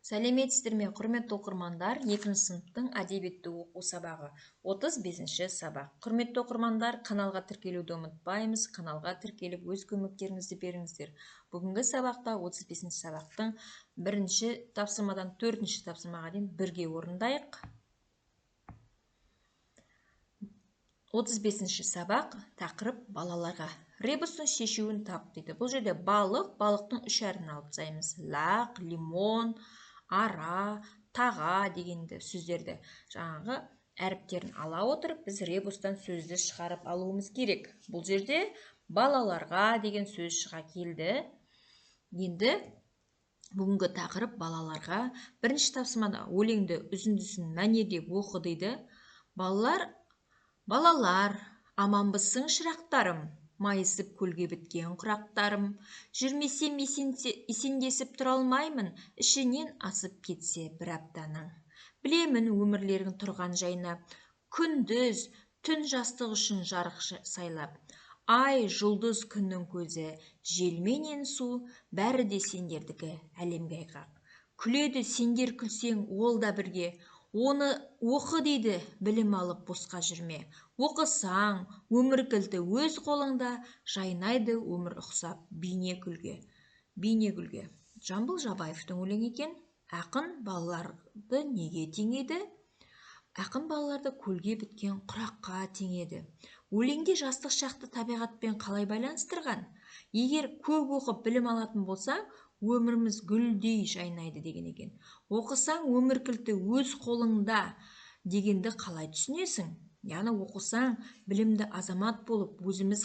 Сәлеметсіздер ме, құрметті оқырмандар, екінші сыныптың әдебиетті оқу сабағы, 35-ші сабақ. Құрметті оқырмандар, каналға тіркелуді ұмытпаймыз, каналға тіркеліп өз көмектеріңізді беріңіздер. Бүгінгі сабақта 35-ші сабақтың бірінші тапсырмадан төртінші тапсырмаға дейін бірге орындайық. 35-ші сабақ, тақырып балаларға. Ребустың шешуін тап дейді. Бұл жерде балық, балықтың үш әрін алып тастаймыз. Лақ, лимон, ара, таға дегенді сөздерді жаңағы әріптерін ала отырып, біз ребустан сөзді шығарып алуымыз керек. Бұл жерде балаларға деген сөз шыға келді. Енді бүгінгі тақырып балаларға. Бірінші тапсырмада өлеңді үзіндісін мәнерлеп оқы дейді. Балалар, балалар, аманбысың шырақтарым, майысып көлге біткен құрақтарым, жүрмесем есендесіп тұра алмаймын, ішінен асып кетсе бір аптаның. Білемін өмірлерің тұрған жайна, күндіз, түн жастық үшін жарық сайлап. Ай, жұлдыз күннің көзі, желменен су, бәрі де сендердікі әлемге айғақ. Күледі сендер күлсең, ол да бірге. Оны оқы дейді, білім алып босқа жүрме. Оқысаң, өмір кілті өз қолыңда, жайнайды өмір ұқсап бейне гүлге. Бейне гүлге. Жамбыл Жабаевтың өлеңі екен. Ақын балаларды неге теңеді? Ақын балаларды көлге біткен құраққа теңеді. Өлеңде жастық шақты табиғатпен қалай байланыстырған? Егер көп оқып білім алатын болсаң, өміріміз гүлдей жайнайды деген екен. Оқысаң, өмір кілті өз қолыңда дегенді қалай түсінесің? Яғни оқысаң, білімді азамат болып, өзіміз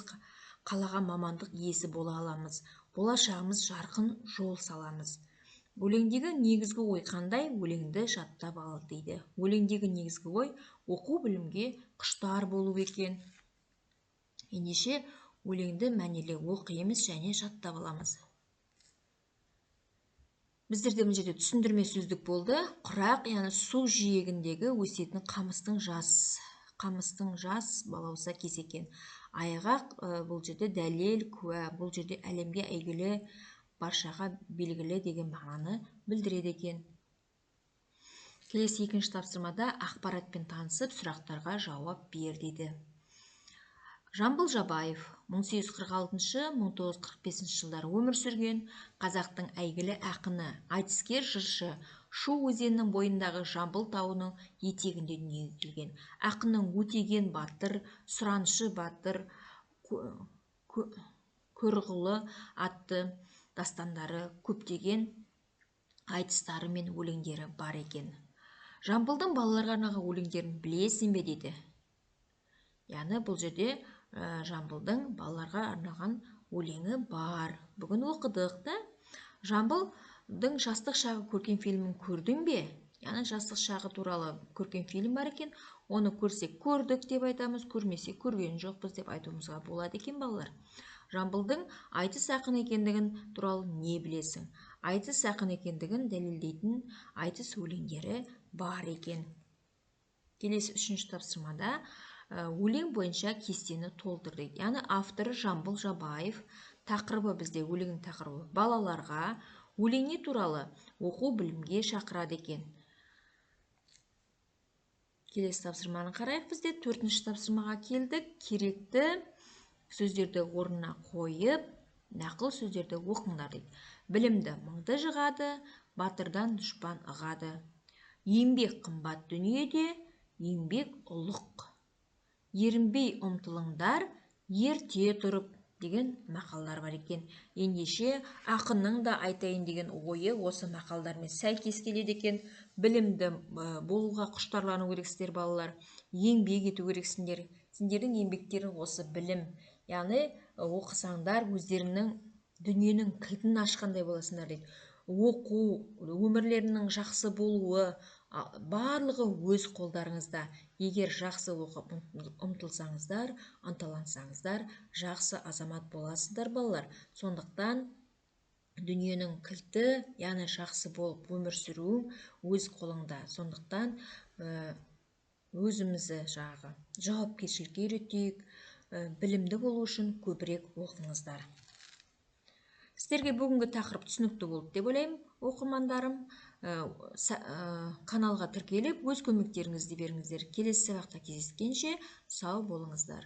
қалаған мамандық иесі бола аламыз. Болашағымыз жарқын жол саламыз. Өлеңдегі негізгі ой қандай? Өлеңді жаттап ал дейді. Өлеңдегі негізгі ой оқу білімге құштар болу екен. Ендеше өлеңді мәнерлеп оқимыз және жаттап аламыз. Біздерде мына жерде түсіндірме сөздік болды. Құрақ, яғни су жиегіндегі өсетін қамыстың жас балауса кез екен. Айғақ, бұл жерде дәлел, куә, бұл жерде әлемге әйгілі, баршаға белгілі деген мағынаны білдіреді екен. Келесі екінші тапсырмада ақпаратпен танысып, сұрақтарға жауап бер дейді. Жамбыл Жабаев 1846-1945 жылдары өмір сүрген қазақтың әйгілі ақыны, айтыскер жыршы, Шу өзенінің бойындағы Жамбыл тауының етегінде дүниеге келген. Ақынның Өтеген батыр, Сұраншы батыр, Көрғұлы атты дастандары, көптеген айтыстары мен өлеңдері бар екен. Жамбылдың балаларға арналған өлеңдерін білесің бе дейді. Яғни бұл жерде Жамбылдың балаларға арналған өлеңі бар. Бүгін оқыдық та. Жамбылдың жастық шағы көркем фильмін көрдің бе? Яғни жастық шағы туралы көркем фильм бар екен. Оны көрсек көрдік деп айтамыз, көрмесек көрген жоқпыз деп айтуымызға болады екен балалар. Жамбылдың айтыс ақын екендігін туралы не білесің? Айтыс ақын екендігін дәлелдейтін айтыс өлеңдері бар екен. Келесі үшінші тапсырмада өлең бойынша кестені толтыр дейді. Яғни авторы Жамбыл Жабаев, тақырыбы бізде өлеңнің тақырыбы балаларға, өлең не туралы оқу білімге шақырады екен. Келесі тапсырманы қарайық, бізде төртінші тапсырмаға келдік. Керекті сөздерді орнына қойып, нақыл сөздерді оқыңдар дейді. Білімді мыңды жығады, батырдан дұшпан ығады. Еңбек қымбат дүниеде, еңбек ұлық. Ерінбей ұмтылыңдар, ерте тұрып деген мақалдар бар екен. Ендеше ақынның да айтайын деген ойы осы мақалдармен сәйкес келеді екен. Білімді болуға құштарлану керексіздер балалар, еңбек ету керексіңдер. Сендердің еңбектерің осы білім. Яғни оқысаңдар өздеріңнің дүниенің кілтін ашқандай боласыңдар дейді. Оқу, өмірлерінің жақсы болуы, барлығы өз қолдарыңызда. Егер жақсы оқып ұмтылсаңыздар, ынталансаңыздар, жақсы азамат боласыздар балалар. Сондықтан дүниенің кілті, яғни жақсы болып өмір сүруің өз қолыңда. Сондықтан өзімізді жаңағы жауапкершілікке үйретейік, білімді болу үшін көбірек оқыңыздар. Сіздерге бүгінгі тақырып түсінікті болды деп ойлаймын, оқырмандарым. Каналға тіркеліп, өз көмектеріңізді беріңіздер. Келесі сабақта кездескенше сау болыңыздар.